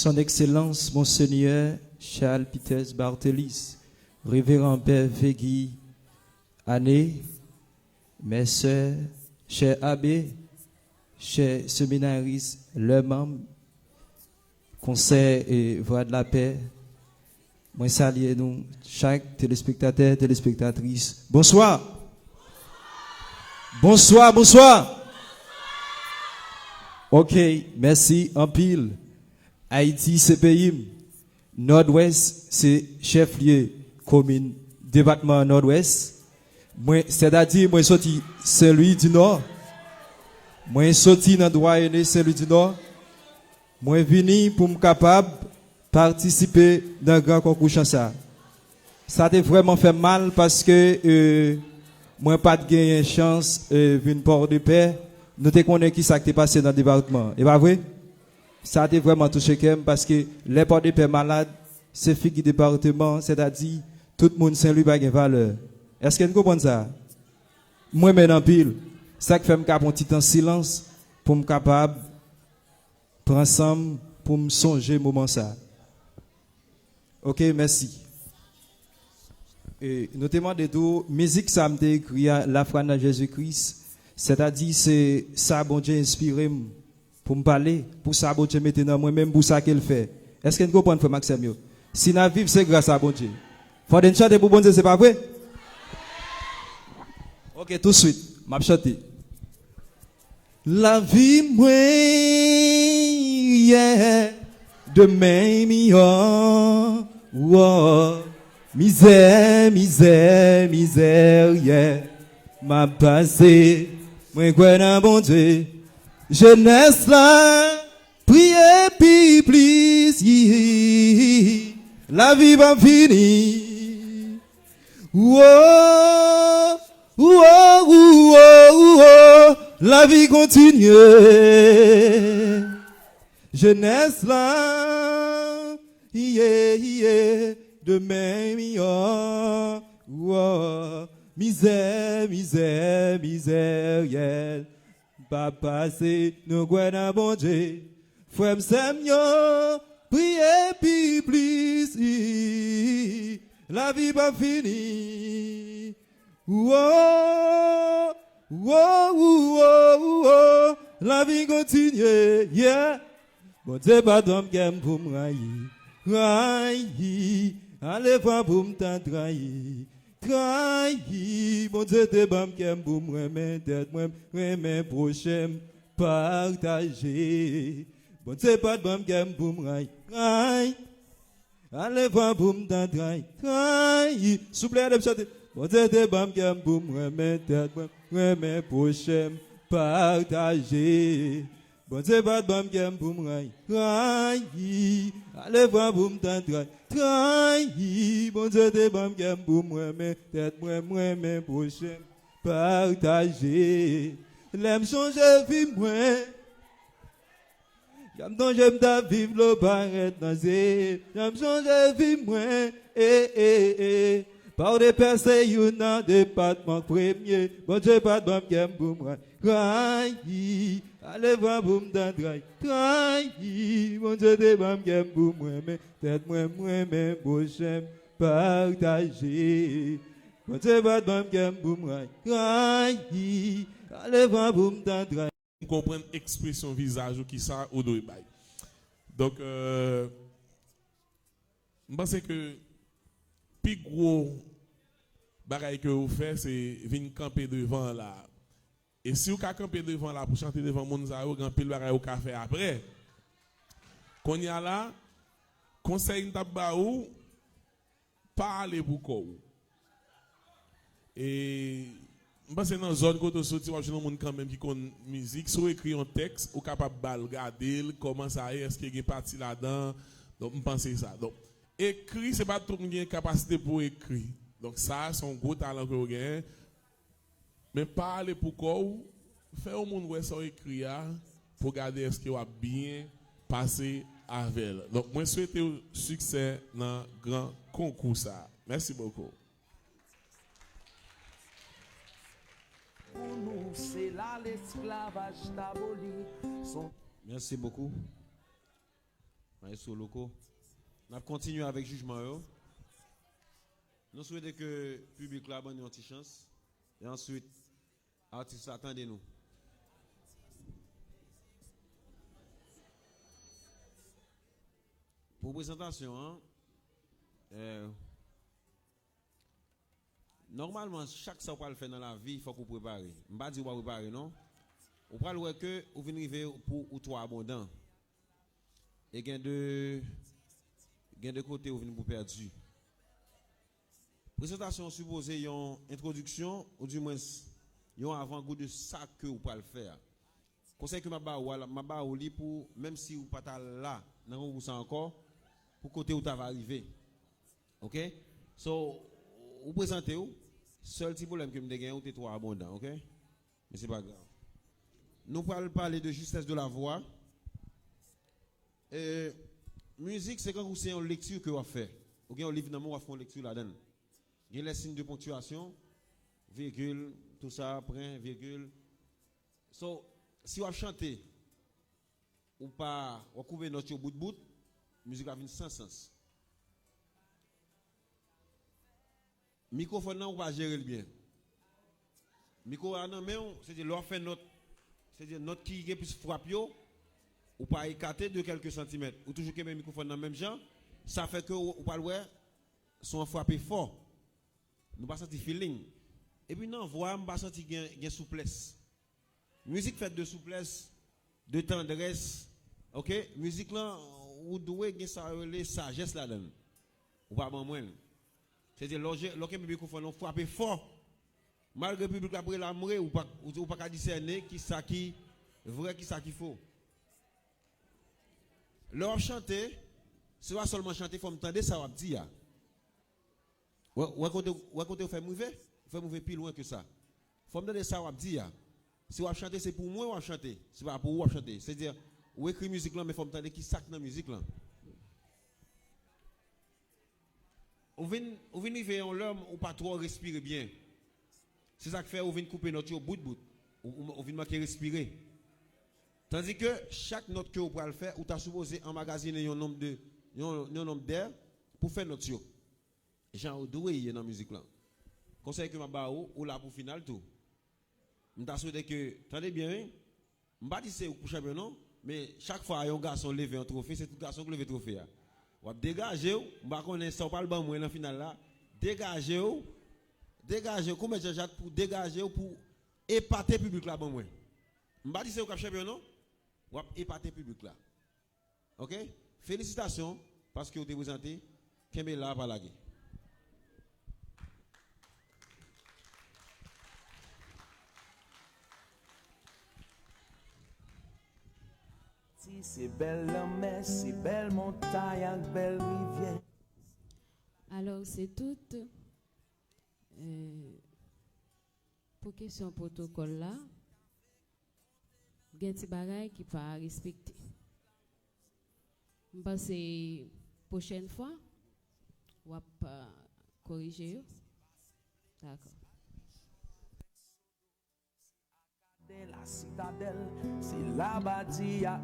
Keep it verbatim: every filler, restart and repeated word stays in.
Son Excellence Monseigneur Charles Peters Barthelis, Révérend Père Veggy Ané, mes sœurs, chers abbés, chers séminaristes, leurs membres, Konsèy e Voix de la Paix, mwen salye nou chak, telespektatè, telespektatris. Bonswa! Bonswa, bonswa! Ok, mèsi anpil. Ayiti se peyi m. Nòdwès se chèflye komin depatman Nòdwès. Mwen, sètadi mwen soti Sen Lwi di Nò. Mwen soti nan dwayene Sen Lwi di Nò. Mwen vini pou m kapab patisipe nan gran konkou chan sa. Sa te vrèman fè m mal paske, e, mwen pa t genyen chans, e, vin Pòdepè. Nou te konnen ki sa k te pase nan depatman an. E pa vre? Sa te vrèman touche kè m paske lè Pòdepè malad, se figi depatman, sètadi tout moun Sen Lwi pa gen valè. Èske n konprann sa? Mwen menm anpil. Sa k fè m ka pran ti tan silans pou m kapab pran san m pou m sonje moman sa. Ok, mèsi. E, nou te mande tou, mizik sa m te ekri a, Lafwa nan Jezi Kris, sètadi se sa Bondye enspire m pou m pale, pou sa Bondye mete nan mwen menm, pou sa ke l fè. Èske n konprann, frè m ak sè m yo? Si n ap viv, se gras a Bondye. Fò n chante pou Bondye, se pa vre? Ok, touswit, m ap chante. Lavi mwen, yeah, demen miyò, wò. Mizè, mizè, mizè, yeah. M ap pase, mwen kwè nan Bondye. Jenès la, priye pi plis, yeah. Lavi p ap fini. Wo, wo, wo, wo, wo, lavi kontinye. Jenès la, iye, iye, demen miyò. Wo, mizè, mizè, mizè, yeah. Pa pase, nou kwè nan Bondye. Frè m, sè m yo, priye pi plis. Lavi p ap fini. Wo, wo, wo, wo, wo, lavi kontinye, yeah. Bondye pa t ban m kè m pou m rayi, rayi. Ale pran pou m ta trayi, trayi. Bondye te ban m kè m pou m renmen tèt mwen, renmen pwochen m, pataje. Bondye pa t ban m kè m pou m rayi, rayi. Ale pran pou m ta trayi, trayi. Souple, ede m chante. Bondye te ban m kè m pou m renmen tèt mwen, renmen pwochen m, pataje. Bondye pa t ban m kè m pou m rayi, rayi. Ale pran pou m ta trayi, trayi. Bondye te ban m kè m pou m renmen tèt mwen, m renmen pwochen m, pataje. Lè m sonje vi mwen, Jan m sonje m t ap viv dlo parèt nan zye m. Jan m sonje vi mwen, e, e, e. Pòdepè se youn nan depatman k premye. Bondye pa t ban m kè m pou m rayi, rayi. Ale pran pou m ta trayi, trayi. Bondye te ban m kè m pou m renmen tèt mwen, m renmen pwochen m, pataje. Bondye pa t ban m kè m pou m rayi, rayi. Ale pran pou m ta trayi. M konprann ekspresyon vizaj ou, kisa ou dwe bay. Donk, euh, m panse ke pi gwo bagay ke ou fè, se vin kanpe devan an la. E si ou ka kanpe devan an la pou chante devan moun sa yo, gen anpil bagay ou ka fè apre. Kounye a la, konsèy m t ap ba ou, pa ale pou kò w. E m panse nan zòn kote w soti, w ap jwenn yon moun kanmenm ki konn mizik. Si w ekri yon tèks, ou kapab ba l gade l, kòman sa ye, èske gen pati ladan. Donk, m panse sa. Donk, ekri, se pa tout moun ki gen kapasite pou ekri. Donk, sa a, se yon gwo talan ke w genyen. Men pa ale pou kò w, fè yon moun wè sa w ekri a, pou gade èske w ap byen pase avè l. Donk, mwen swete w siksè nan gran konkou sa a. Mèsi bokou. Pou nou, se la lesklavaj t aboli. Son Mèsi bokou. Maestro Loco. N ap kontinye avèk jijman yo. Nou swete ke piblik la ban nou yon ti chans. E answit, atis la tande nou. Pou prezantasyon an, eh, nòmalman, chak sa w pral fè nan lavi, fòk ou prepare. M pa di w pa prepare, non. Ou pral wè ke ou vin rive pou ou twò abondan. E gen de, gen de kote ou vin pou pèdi. Prezantasyon an sipoze yon entwodiksyon, oudimwens yon avangou de sa ke ou pral fè a. Konsèy ke m ap ba ou a, m ap ba ou li pou, menm si ou pa ta la nan konkou sa ankò, pou kote ou ta va rive. Ok? So, ou prezante w, sèl ti pwoblèm ke m te gen, ou te twò abondan, ok? Men se pa grav. Nou pral pale de justesse de la voix. E, mizik, se kankou se yon lekti ke w ap fè. Ou gen yon liv nan men w, w ap fè yon lekti ladan l. Gen lè siy de ponktiyasyon, vigil, tou sa, pwen, vigil. So, si w ap chante, ou pa, w ap koupe nòt yo bout bout, mizik la vin san sans. Mikwofòn nan, ou pa jere l byen. Mikwo a nan men w, se di lè w ap fè nòt, se di nòt ki gen plis frap yo, ou pa ekate de kèlke santimèt. Ou toujou kenbe mikwofòn nan menm jan, sa fè ke ou, ou pral wè son an frape fò. Nou pa santi feeling. Epi nan vwa a, m pa santi gen, gen souplès. Mizik fèt de souplès, de tandrès. Ok? Mizik lan, ou dwe gen sa yo rele sajès ladan l. Ou pa ban mwen l. Se di, lè w je-, lè w kenbe mikwofòn nan, w frape fò. Malgre piblik la ap rele amwe, ou pa, ou, ou pa ka disène ki sa ki vrè, ki sa ki fo. Lè w ap chante, se pa sèlman chante, fò m tande sa w ap di a. Wè, wè kote, wè kote w fè m rive? Ou fè m rive pi lwen ke sa. Fò m tande sa w ap di a. Si w ap chante, se pou mwen w ap chante. Se pa pou ou w ap chante. Se di, ou ekri mizik lan, men fò m tande ki sa k nan mizik lan. Ou vin, ou vin rive yon lè, ou pa twò respire byen. Se sa k fè ou vin koupe nòt yo bout bout. Ou, ou, ou vin manke respire. Tandike chak nòt ke ou pral fè, ou ta sipoze anmagazinen yon nonb de, yon, yon nonb dè pou fè nòt yo. Jan ou dwe ye nan mizik lan. Konsèy ke m ap ba ou, ou la pou final tou. M ta swete ke, tande byen, wi. M pa di se ou k pou chanpyon, non. Men chak fwa yon gason leve yon twofe, se tout gason k leve twofe a. W ap degaje w, m pa konnen sa w pral ban mwen nan final la. Degaje w, degaje w, kou Mèt Jean Jacques pou degaje w pou epate piblik la ban mwen. M pa di se ou k ap chanpyon, non. W ap epate piblik la. Ok? Felisitasyon, paske w te prezante. Kenbe la, pa lage. Ti se bèl lanmè, se bèl montay ak bèl rivyè. Alò, se tout. Euh, pou kesyon pwotokòl la, gen ti bagay ki pa respekte. M panse pwochèn fwa, w ap euh, korije yo. Dakò. La Citadelle, se la Badia.